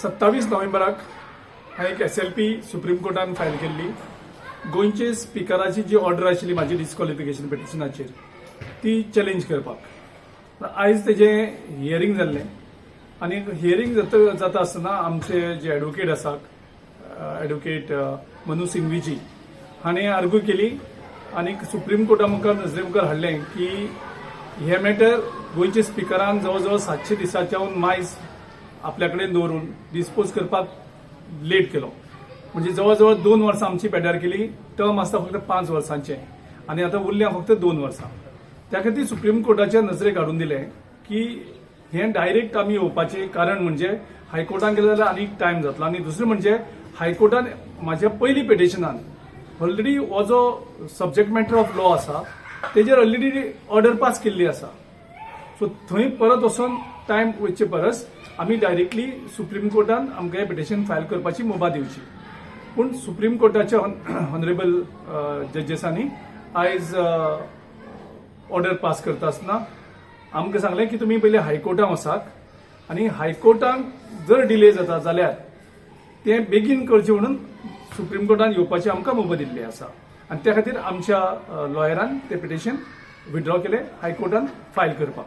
27 नोव्हेंबराक हांवें एक एसएलपी सुप्रीम कोर्टान फायल केल्ली. गोंयचे स्पिकराची जी ऑर्डर आशिल्ली म्हाजी डिस्क्वॉलिफिकेशन पिटिशनाचेर, ती चॅलेंज करपाक. आयज तेजें हियरींग जाल्लें आनी हियरींग जाता आसतना आमचे जे एडवोकेट आसात, एडवोकेट मनु सिंघवीजी हाणें आर्ग्यू केली आनी सुप्रीम कोर्टा मुखार, नजरे मुखार हाडलें की हे मॅटर गोंयच्या स्पिकरान जवळ जवळ 700 दिसाच्याहून मायज आपल्या कडेन दवरून डिस्पोज करपाक लेट केलो. म्हणजे जवळ जवळ 2 वर्सां आमची पेड्यार केली. टर्म आसता फक्त 5 वर्सांचे आनी आतां उरल्या फक्त 2 वर्सां. त्या खातीर सुप्रीम कोर्टाच्या नजरेक हाडून दिलें की हें डायरेक्ट आमी येवपाचें कारण म्हणजे हायकोर्टान गेले जाल्यार आनीक टायम जातलो आनी दुसरें म्हणजे हायकोर्टान म्हाज्या पयलीं पिटिशनान ऑलरेडी हो जो सब्जेक्ट मॅटर ऑफ लॉ आसा, तेजेर ऑलरेडी ऑर्डर पास केल्ली आसा. सो थंय परत वचोन टायम वयचे परस आमी डायरेक्टली सुप्रीम कोर्टान आमकां हें पिटिशन फायल करपाची मुभा दिवची. पूण सुप्रीम कोर्टाच्या ऑनरेबल जजेसांनी आयज ऑर्डर पास करता आसतना आमकां सांगलें की तुमी पयलीं हायकोर्टान वचात आनी हायकोर्टान जर डिले जाता जाल्यार तें बेगीन करचें म्हणून सुप्रीम कोर्टान येवपाची आमकां मुभा दिल्ली आसा. आनी त्या खातीर आमच्या लॉयरान तें पिटिशन विड्रॉ केलें हायकोर्टान फायल करपाक.